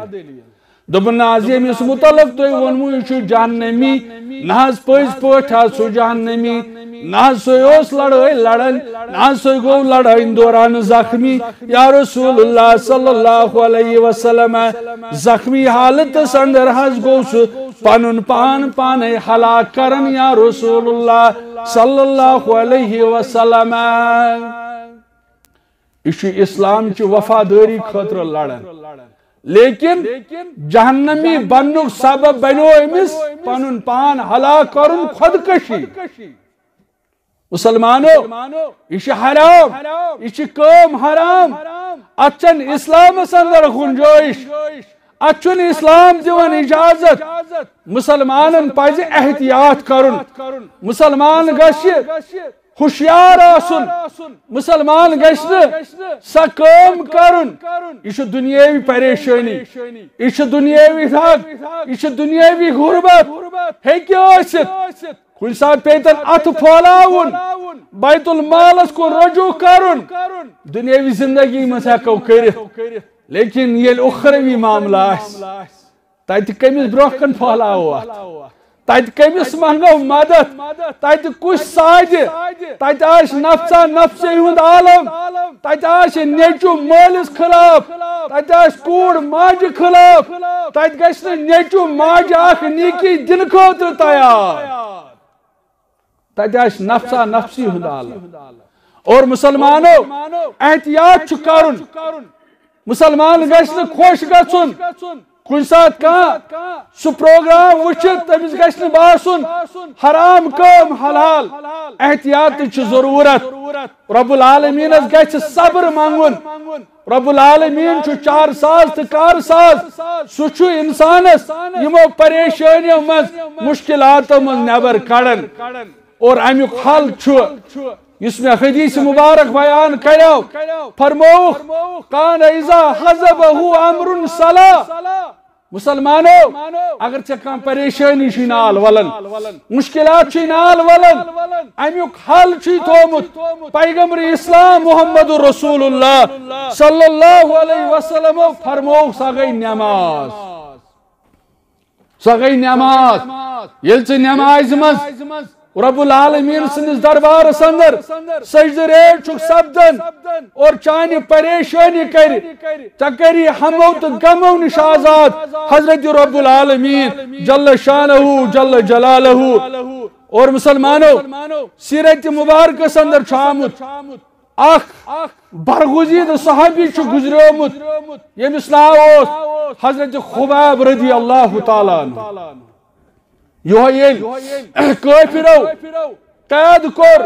دوٚپُن، نہ حظ، ییٚمِس مُتعلق تۄہہِ ووٚنمُو، یہِ چھُ جہنمی، نہ حظ، پٔزۍ پٲٹھۍ حظ چھُ جہنمی، نہ حظ، سُے اوس لڑٲے لڑان، نہ حظ، سُے گوٚو لڑٲے دوران زخمی۔ یا رسول اللہ صلی اللہ علیہ وسلم، زخمی حالتس اندر حظ گوٚو سُہ پنُن پان پانے ہلاک کران، یا رسول اللہ صلی اللہ علیہ وسلم۔ یہِ چھُ اسلام چہِ وفادٲری خٲطرٕ لڑان، لیکن جہنمی بننُک سبب بنیو أمِس پنُن پان ہلاک کرُن، خودکشی۔ مسلمانو، یہِ چھُ حرام، یہِ چھِ کٲم حرام۔ اتھ چھنہٕ اسلامس اندر گنجٲیش، اتھ چھُنہٕ اسلام دِوان اجازت۔ مسلمانن پزِ احتیاط کرُن۔ مسلمان گژھِ ہوشیار آسُن۔ مسلمان گژھِ نہٕ سۄ کٲم کرُن۔ یہِ چھُ دُنیٲوی پریشٲنی، یہِ چھُ دُنیٲوی دگ، یہِ چھُ دُنیٲوی غربت۔ ہیٚکہِ ٲسِتھ، کُنہِ ساتہٕ پیٚیہِ تن اتھٕ پھۄلاوُن، بیت المالس کُن رجوع کرُن۔ دُنیٲوی زندگی منٛز ہٮ۪کو کٔرِتھ، لیکن ییٚلہِ اُخروی معاملہٕ آسہِ، تتہِ کٔمِس برونٛہہ کن پھۄلاوو اتھ؟ تتہِ کٔمِس منٛگو مدد؟ تتہِ کُس ساڑِ؟ تتہِ آسہِ نفسا نفسی ہُنٛد عالم، تتہِ آسہِ نیٚچو مٲلِس خلاف، تتہِ آسہِ کوٗر ماجہِ خلاف، تتہِ گژھِ نہٕ نیٚچو ماجہِ اکھ نیکی دِنہٕ خٲطرٕ تیار۔ تتہِ آسہِ نفسا نفسی ہُنٛد عالم۔ اور مسلمانو، احتیاط چھُ کرُن۔ مسلمان گژھِ نہٕ خۄش گژھُن کُنہِ ساتہٕ کانٛہہ سُہ پروگرام وٕچھِتھ، تٔمِس گژھِ نہٕ باسُن حرام کٲم حلال۔ احتیاطٕچ چھِ ضروٗرت۔ رب العالمینس گژھِ صبر منٛگُن۔ رب العالمین چھُ چار ساز تہٕ کار ساز۔ سُہ چھُ انسانس یِمو پریشٲنیو منٛز، مشکلاتو منٛز نٮ۪بر کڑان۔ اور امیُک حل چھُ، یُس مےٚ حدیث مبارک بیان کریو، فرمووُکھ، کان اذا حزبہ امر صلا۔ مسلمانو، اگر ژےٚ کانٛہہ پریشٲنی چھُے نال ولان، مشکلات چھُے نال ولان، امیُک حل چھُے تھومُت پیغمبر اسلام محمد رسول اللہ صلی اللہ علیہ وسلم، فرمووُکھ، سۄ گٔے نماز۔ سۄ گٔے نماز۔ ییٚلہِ ژٕ نمازِ منٛز رب العالمین سٕنٛدِس دربارس اندر سجدٕ ریز چھُکھ سپدان اور چانہِ پریشٲنی کرِ، ژےٚ کری ہمو تہٕ غمو نِش آزاد حضرت رب العالمین جل شانہ جل جلالہ۔ اور مسلمانو، سیرت مبارکس اندر چھُ آمُت، اکھ برگزیدٕ صحابی چھُ گزریومُت، ییٚمِس ناو اوس حضرت خباب رضی اللہ تعالیٰ عنہ۔ یہو ییٚلہِ کٲفرو قید کوٚر،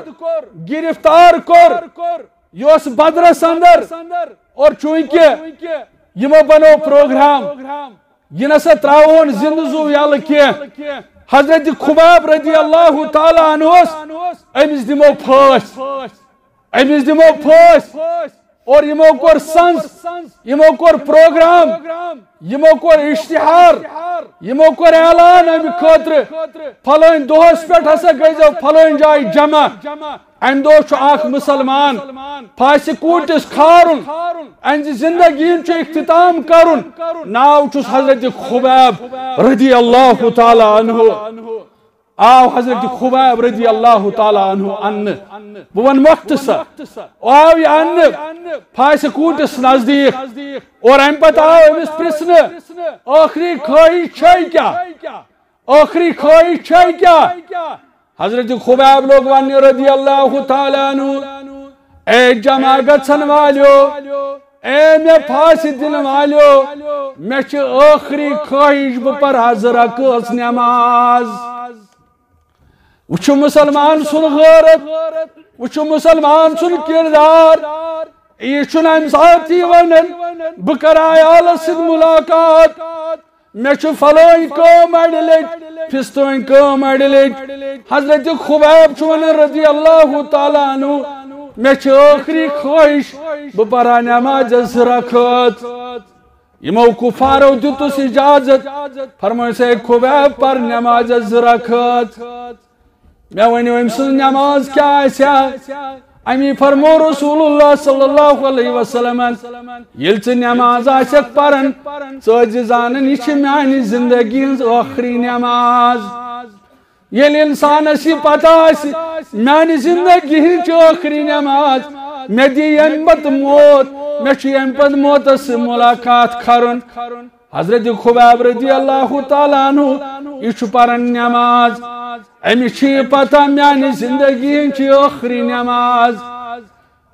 گرفتار کوٚر، یہِ اوس بدرس اندر، اور چونکہ یِمو بنوو پروگرام، یہِ نسا تراوہون زندٕ زُو یلہٕ کینٛہہ۔ حضرت خباب رضی اللہ تعالیٰ عنہ اوس، أمِس دِمو پھٲسۍ، أمِس دِمو پھٲسۍ۔ اور یِمو کوٚر سنز، یِمو کوٚر پروگرام، یِمو کوٚر اشتہار، یِمو کوٚر اعلان امہِ خٲطرٕ، فلٲنۍ دۄہس پٮ۪ٹھ ہسا گٔژھزیو فلٲنۍ جایہِ جمع۔ امہِ دۄہ چھُ اکھ مسلمان پھاسہِ کوٗٹِس کھارُن، اہنزِ زندگی ہُنٛد چھُ اختتام کرُن۔ ناو چھُس حضرت خباب رضی اللہ تعالیٰ عنہ۔ آو حضرت خباب رضی اللہ تعالیٰ عنہ اننہٕ۔ بہٕ ونہٕ مۄختصر۔ آو یہِ اننہٕ پھاسہِ کوٗٹِس نزدیٖک اور امہِ پتہٕ آو أمِس پرژھنہٕ، ٲخری خٲہِش چھے کیٛاہ؟ ٲخری خٲہِش چھے کیٛاہ؟ حضرت خباب لوگ وننہِ رضی اللہ تعالیٰ عنہ، اے جمع گژھن والیو، اے مےٚ پھاسہِ دِنہٕ والیو، مےٚ چھِ ٲخری خٲہِش، بہٕ پرٕ ہا زٕ رکٲژ نماز۔ وٕچھِو مسلمان سُنٛد غٲرت، وٕچھِو مسلمان سُنٛد کردار۔ یہِ چھُنہٕ امہِ ساتہٕ یہِ ونان، بہٕ کرٕ عیالس سۭتۍ ملاقات، مےٚ چھُ فلٲنۍ کٲم اڑِ لٹہِ، فستٲنۍ کٲم اڑِ لٹہِ۔ حضرت خباب چھُ ونان رضی اللہ تعالیٰ عنہ، مےٚ چھِ ٲخری خٲہِش، بہٕ پرٕ ہا نمازس زٕ رکٲژ۔ یِمو کفارو دیُتُس اجازت، فرمٲیُس، اے خباب، پر نمازس زٕ رکٲژ۔ مےٚ ؤنِو، أمۍ سٕنٛز نماز کیٛاہ آسہِ ہا؟ اَمی فرموو رسول اللہ صلی اللہ علیہ وسلمن، ییٚلہِ ژٕ نماز آسکھ پران، ژٕ ٲسۍ زِ زانان، یہِ چھِ میانہِ زندگی ہٕنٛز ٲخری نماز۔ ییٚلہِ انسانس یہِ پتہ آسہِ، میانہِ زندگی ہٕنٛز چھِ ٲخری نماز، مےٚ دِ ییٚمہِ پتہٕ موت، مےٚ چھُ ییٚمہِ پتہٕ موتس سۭتۍ ملاقات کرُن۔ حضرت خبیب رضی اللہ تعالیٰ عنہ، یہِ چھُ پران نماز، أمِس چھِ یہِ پتہ میانہِ زندگی ہٕنٛز چھِ ٲخری نماز۔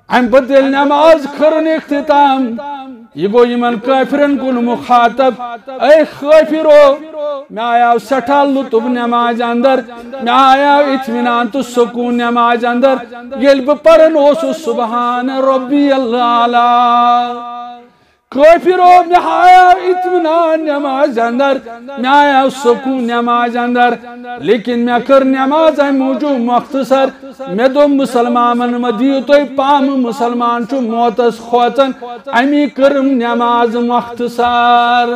امہِ پتہٕ ییٚلہِ نماز کٔرٕن اختتام، یہِ گوٚو یِمن کٲفرن کُن مخاطب، اے کٲفرو، مےٚ آیاو سٮ۪ٹھاہ لطف نمازِ اندر، مےٚ آیاو اطمینان تہٕ سکوٗن نمازِ اندر، ییٚلہِ بہٕ پران اوسُس سبحان ربی الاعلیٰ۔ کٲفرو، مےٚ آیاو اطمینان نمازِ اندر، مےٚ آیاو سکوٗن نمازِ اندر، لیکن مےٚ کٔر نماز امہِ موٗجوٗب مختصر۔ مےٚ دوٚپ مسلمانن، مہ دِیِو تُہۍ پامہٕ، مسلمان چھُ موتس کھوژان، امی کٔرٕم نماز مختصر۔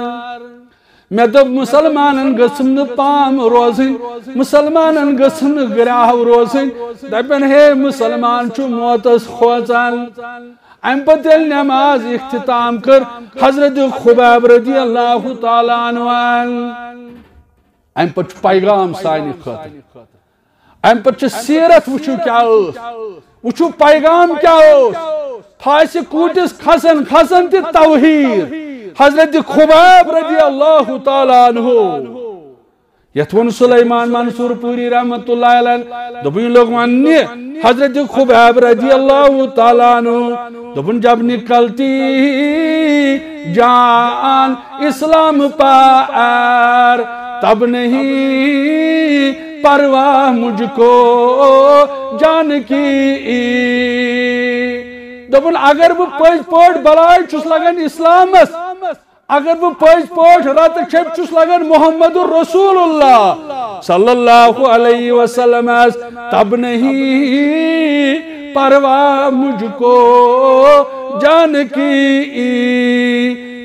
مےٚ دوٚپ مسلمانن گٔژھٕم نہٕ پام روزٕنۍ، مسلمانن گٔژھٕم نہٕ گراو روزٕنۍ، دپن ہے مسلمان چھُ موتس کھوژان۔ امہِ پتہٕ ییٚلہِ نماز اختتام کٔر حضرت خبیب رضی اللہ تعالیٰ عنہ، امہِ پتہٕ چھُ پیغام سانہِ خٲطرٕ۔ امہِ پتہٕ چھِ سیرت وٕچھِو کیٛاہ ٲس، وٕچھِو پیغام کیٛاہ اوس۔ پھاسہِ کوٗٹِس کھسن کھسن تہِ توحیٖد۔ حضرت خبیب رضی اللہ تعالیٰ عنہ، یتھ ووٚن سلیمان منصور پوری رحمت اللہ علیہ، دوٚپُن، یہِ لوٚگ وننہِ حضرت خبیب رضی اللہ تعالیٰ عنہ، دوٚپُن، جب نکلتی جان اسلام پار، تب نہیں پرواہ مجھ کو جان کی۔ دوٚپُن، اگر بہٕ پٔزۍ پٲٹھۍ بلاے چھُس لگان اسلامس، اگر بہٕ پٔزۍ پٲٹھۍ رتہٕ چھپۍ چھُس لگان محمد رسول اللہ صلی اللہ علیہ وسلمس، تب نہیں پرواہ مجھ کو جان کی،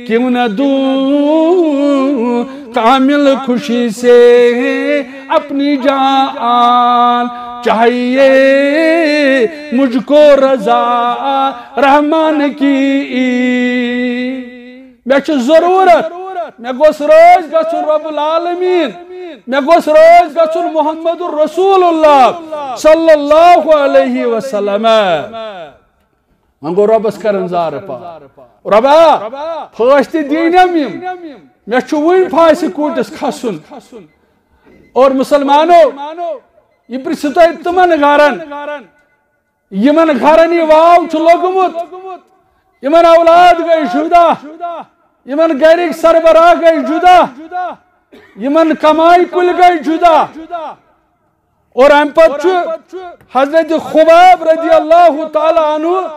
کیوں نہ دوں کامل خوشی سے اپنی جان، چاہیے مجھ کو رضا رحمان کی۔ مےٚ چھُ ضروٗرت، مےٚ گوٚژھ رٲضۍ گژھُن رب العالمین، مےٚ گوٚژھ رٲضۍ گژھُن محمد رسول اللہ صلی اللہ علیہ وسلم۔ وۄنۍ گوٚو رۄبس کران زارٕ پار، رۄبا، پھٲسۍ تہِ دِنم یِم، مےٚ چھُ وُنہِ پھاسہِ کوٗٹس کھسُن۔ اور مسلمانو، یہِ پرژھِو تُہۍ تِمن گرن، یِمن گرن یہِ واو چھُ لوٚگمُت، یِمن اولاد گٔے جُدا، یِمن گرِکۍ سربراہ گٔے جُدا، یِمن کمایہِ کُلۍ گٔے جُدا۔ اور امہِ پتہٕ چھُ حضرت خباب رضی اللہ تعالیٰ عنہ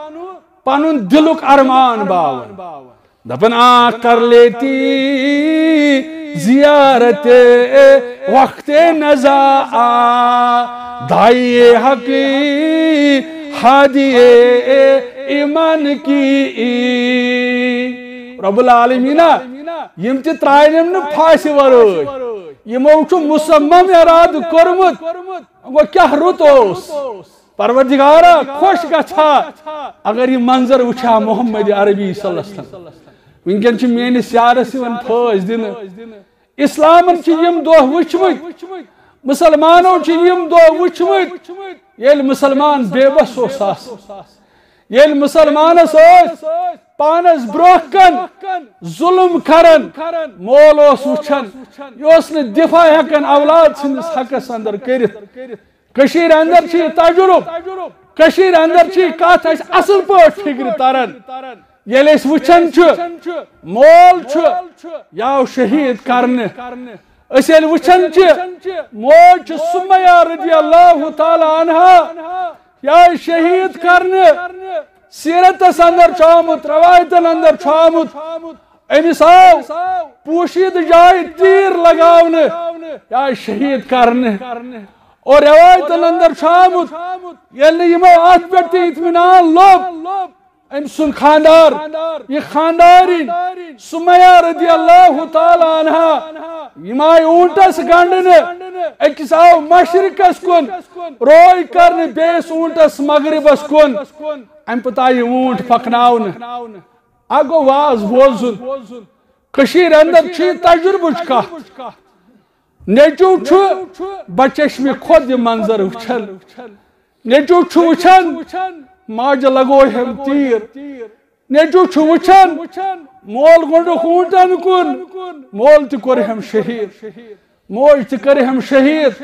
پنُن دِلُک ارمان باوان۔ دپان، آ، کر لیتی زیارت وقت نزا، دائی حق ہادی ایمان کی۔ رب العالمینا، یم تہِ ترٛاینم نہٕ پھاسہِ ورٲے، یمو چھُ مصمم ارادٕ کوٚرمُت۔ گوٚو کیٛاہ رُت اوس؟ پروردگارا، خۄش گژھا اگر یہِ منظر وٕچھا محمد عربی صلی اللہ علیہ وسلم۔ وٕنکٮ۪ن چھِ میٲنِس یارس یِوان پھٲسۍ دِنہٕ۔ اسلامن چھِ یِم دۄہ وٕچھمٕتۍ، مسلمانو چھِ یِم دۄہ وٕچھمٕتۍ، ییٚلہِ مسلمان بے بس اوس آسان، ییٚلہِ مسلمانس ٲسۍ پانس برونٛہہ کن ظلم کران، مول اوس وٕچھان، یہِ اوس نہٕ دفاع ہٮ۪کان اولاد سٕنٛدِس حقس اندر کٔرِتھ۔ کٔشیٖرِ اندر چھِ یہِ تجرُب، کٔشیٖرِ اندر چھِ یہِ کتھ اَسہِ اصل پٲٹھۍ فکرِ تران۔ ییٚلہِ أسۍ وٕچھان چھِ، مول چھُ یا شہید کرنہٕ، أسۍ ییٚلہِ وٕچھان چھِ، موج چھِ سمیہ رضی اللہ تعالیٰ عنہا یا شہید کرنہٕ، سیرتس اندر چھُ آمُت، روایتن اندر چھُ آمُت، أمِس آو پوشیدٕ جایہِ تیٖر لگاونہٕ یا شہید کرنہٕ۔ اور روایتن اندر چھُ آمُت، ییٚلہِ نہٕ یِمو اتھ پٮ۪ٹھ تہِ اطمینان لوٚب، أمۍ سُنٛد خانٛدار، یہِ خانٛدارِنۍ سُمَیہ رضی اللہ تعالیٰ عنہا، یِم آیہِ اوٗنٹس گنٛڈنہٕ۔ أکِس آو مشرقس کُن روے کرنہٕ، بیٚیِس اوٗنٹس مغربس کُن۔ اَمہِ پتہٕ آیہِ یہِ اوٗنٹ پکناونہٕ۔ اکھ گوٚو واز بوزُن۔ کٔشیٖرِ اندر چھُ یہِ تجربٕچ کتھ۔ نیٚچو چھُ بچشمہِ خۄد یہِ منظر وٕچھان۔ نیٚچو چھُ وٕچھان، ماجہِ لگوو ہم تیٖر۔ نیٚچو چھُ وٕچھان، مول گوٚنڈُکھ اوٗنٹن کُن، مول تہِ کوٚر ہم شہیٖد، موج تہِ کٔر ہم شہیٖد۔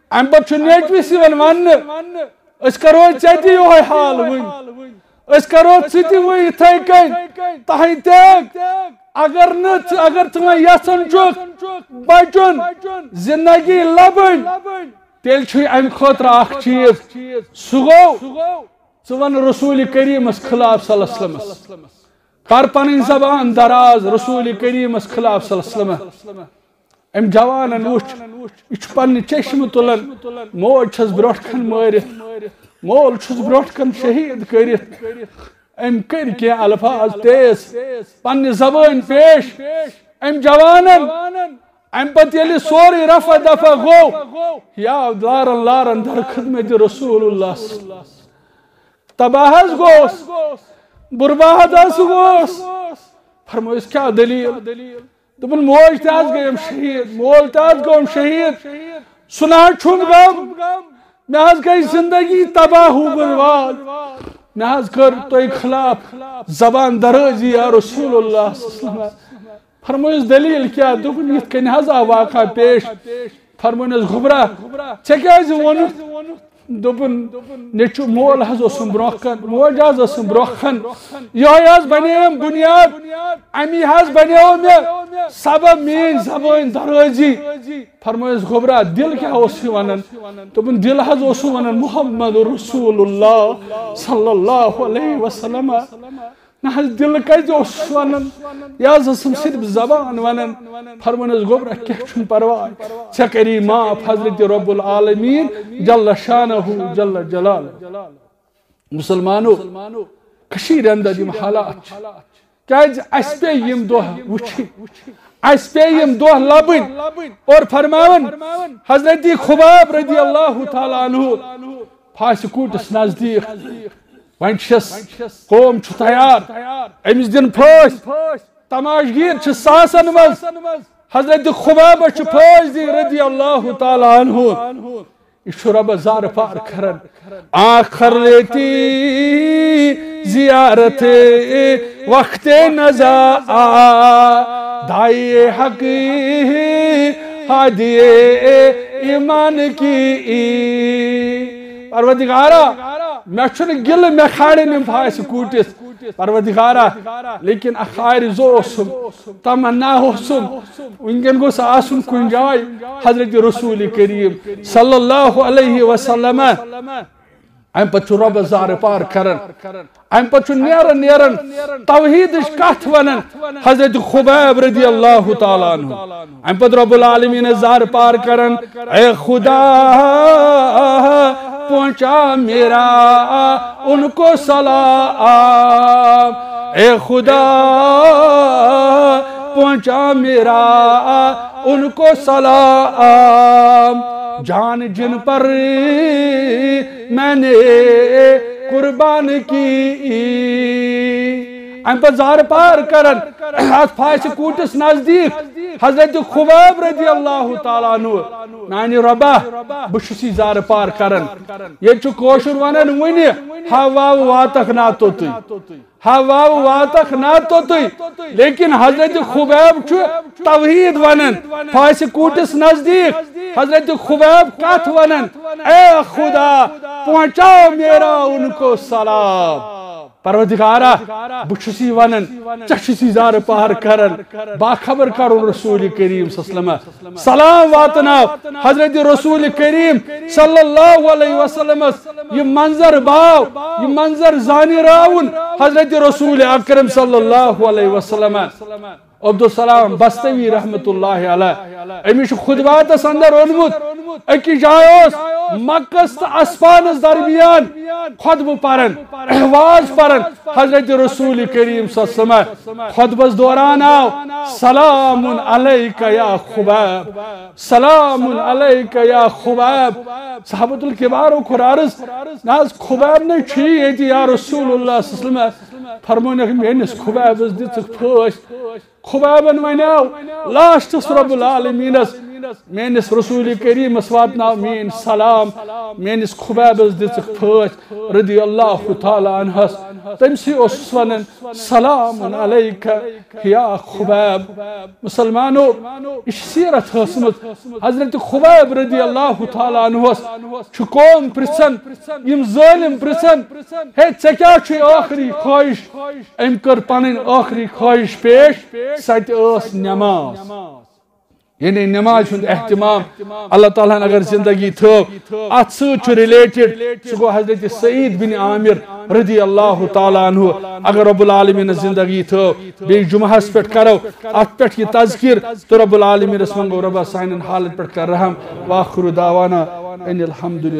امہِ پتہٕ چھُ نیٚچوِس یِوان وننہٕ، أسۍ کرو ژےٚ تہِ یِہوٚے حال وٕنۍ۔ أسۍ کرو ژٕ تہِ وۄنۍ یِتھَے کٔنۍ، تۄہہِ تہِ۔ اگر نہٕ ژٕ، اگر ژٕ وۄنۍ یژھان چھُکھ بچُن، زندگی لبٕنۍ، تیٚلہِ چھُے امہِ خٲطرٕ اکھ چیٖز۔ سُہ گوٚو، ژٕ وَن رسول کریٖمس خلاف صلی اللہ علیہ وسلمس۔ کر پنٕنۍ زبان دراز رسول کریٖمس خلاف صلی اللہ علیہ وسلمس۔ أمۍ جوانن وُچھ، یہِ چھُ پننہِ چشمہٕ تُلان، موج چھس برونٛٹھ کن مٲرِتھ، مول چھُس برونٛٹھ کن شہیٖد کٔرِتھ۔ أمۍ کٔرۍ کینٛہہ الفاظ تیز، پننہِ زبٲنۍ پیش۔ أمۍ جوانن، امہِ پتہٕ ییٚلہِ سورُے رفع دفع گوٚو، یہِ آو لارن لارن در خدمت رسول اللہ۔ تباہ حظ گوس، برباد حظ گوس۔ فرمٲیِس کیٛاہ دٔلیٖل؟ دوٚپُن، موج تہِ حظ گٔیم شہیٖد، مول تہِ حظ گوٚوُم شہیٖد۔ سُہ نہ حظ چھُم غم، مےٚ حظ گٔے زندگی تباہ و برباد۔ مےٚ حظ کٔر تۄہہِ خلاف زبان درٲزی یا رسول اللہ صلی اللہ علیہ وسلم۔ فرمٲیِس دٔلیٖل کیٛاہ؟ دوٚپُن، یِتھ کٔنۍ حظ آو واقعہ پیش۔ فرمٲیِس، گوٚبرا، ژےٚ کیٛازِ ووٚنُتھ؟ دوٚپُن، نیٚچوٗ مول حظ اوسُم برونٛہہ کَن، موج حظ ٲسٕم برونٛہہ کَن۔ یِہوٚے حظ بَنیٚیَم بُنیاد، اَمی حظ بَنیٚو مےٚ سبب میٛٲنۍ زبٲنۍ دَرٲزی۔ فرمٲیِس، گوٚبرا، دِل کیٛاہ اوس یہِ وَنان؟ دوٚپُن، دِل حظ اوسُم وَنان، محمد رسول اللہ صلی اللہ علیہ وسلم۔ نہ حظ، دِل کَتہِ اوس وَنان؟ یہِ حظ ٲسٕم صرف زبان وَنان۔ فرمٲیِس، گوٚبرا، کینٛہہ چھُنہٕ پَرواے، ژےٚ کَری معاف حضرت رب العالمین جل شانہ جل جلالہ۔ مُسلمانو، کٔشیٖرِ اندر یِم حالات چھِ، کیٛازِ اَسہِ پیٚیہِ یِم دۄہ وٕچھِنۍ، اَسہِ پیٚیہِ یِم دۄہ لَبٕنۍ۔ اور فرماوان حضرت خباب رضی اللہ تعالیٰ عنہ پھاسہِ کوٗٹِس نزدیٖک۔ وۄنۍ چھَس، قوم چھُ تیار، أمِس دِن پھٲسۍ۔ تماشگیٖر چھِ ساسن منٛز۔ حضرت خبابس چھِ پھٲسۍ دِنۍ رضی اللہ تعالیٰ عنہ۔ یہِ چھُ رۄبس زارٕ پار کران۔ آخر لیتی زیارت وقت نزا، داعی حق ہادی ایمان کی۔ پروردگارا، مےٚ چھُنہٕ گِلہٕ مےٚ کھالن یِم پھاسہِ کوٗٹِس، پروردگارا، لیکن اکھ آرزو اوسُم، تمنا اوسُم، وٕنکٮ۪ن گوٚژھ آسُن کُنہِ جایہِ حضرت رسول کریم صلی اللہ علیہ وسلم۔ امہِ پتہٕ چھُ رۄبس زارٕ پار کران، امہِ پتہٕ چھُ نیران نیران توحیدٕچ کتھ ونان حضرت خبیب رضی اللہ تعالیٰ عنہ۔ امہِ پتہٕ رب العالمین زارٕ پار کران، اے خدا، پہنچا میرا ان کو سلام، اے خدا، پہنچا میرا ان کو سلام، جان جن پر میں نے قربان کی۔ امہِ پتہٕ زارٕ پار کران اتھ پھاسہِ کوٗٹِس نزدیٖک حضرت خبیب رضی اللہ تعالیٰ عنہ، میانہِ رۄبا، بہٕ چھُس یہِ زارٕ پار کران۔ ییٚتہِ چھُ کٲشُر ونان وُنہِ، ہا واو واتکھ نا توٚتُے، ہا واو واتکھ نا توٚتُے۔ لیکن حضرت خبیب چھُ توحید ونان، پھاسہِ کوٗٹِس نزدیٖک حضرت خبیب کتھ ونان، اے خدا، پہنچاؤ میرا ان کو سلام۔ پروردگارا، بہٕ چھُس یہِ ونان، ژےٚ چھُس یہِ زارٕ پار کران، باخبر کرُن رسول کریم صلی اللہ علیہ وسلم۔ سلام واتناو حضرت رسول کریم صلی اللہ علیہ وسلمس۔ یہِ منظر باو، یہِ منظر زانہِ راوُن حضرت رسول اکرم صلی اللہ علیہ وسلم۔ عبدالسلام بستوی رحمت اللہ علیہ، أمِس چھُ خطباتس اندر اوٚنمُت، أکِس جایہِ اوس مکس تہٕ اسفانس درمیان خطبہٕ پران، واز پران۔ حضرت رسول کریم صلی اللہ علیہ وسلم خطبس دوران آو، "سلام علیک یا خباب، سلام علیک یا خباب۔" صحابۃ الکبارو کوٚر عرض، "نہ حظ، خباب نے چھُ ییٚتہِ یا رسول اللہ صلی اللہ علیہ وسلم۔" فرمونکھ، "میٲنِس خبابس دِژٕکھ پھٲسۍ۔" خبابن ونیو لاسٹس رب العالمینس، میٲنِس رسول کریمس واتناو میٲنۍ سلام، میٲنِس خبابس دِژٕکھ پھٲسۍ رضی اللہ تعالیٰ عنہس۔ تٔمۍ سٕے اوسُس ونان، "سلام علیک یا خباب۔" مسلمانو، یہِ چھِ سیرت ٲسمٕژ۔ حضرت خباب رضی اللہ تعالیٰ عنہس چھُ قوم پرژھان، یِم ظٲلم پرژھان، "ہے، ژےٚ کیٛاہ چھُے ٲخری خواہش؟" أمۍ کٔر پنٕنۍ ٲخری خواہش پیش، سۄ تہِ ٲس نماز۔ یعنی نماز ہُنٛد اہتمام۔ اللہ تعالیٰ ہن اگر زندگی تھٲو، اتھ سۭتۍ چھُ related، سُہ گوٚو حضرت سعید بن عامر رضی اللہ تعالیٰ عنہ۔ اگر رب العالمین زندگی تھٲو، بیٚیہِ جمعہس پٮ۪ٹھ کرو اتھ پٮ۪ٹھ یہِ تذکر، تہٕ رب العالمینس منٛگو رۄبس سانٮ۪ن حالن پٮ۪ٹھ کر رحم۔ وآخر دعوانا ان الحمد للہ۔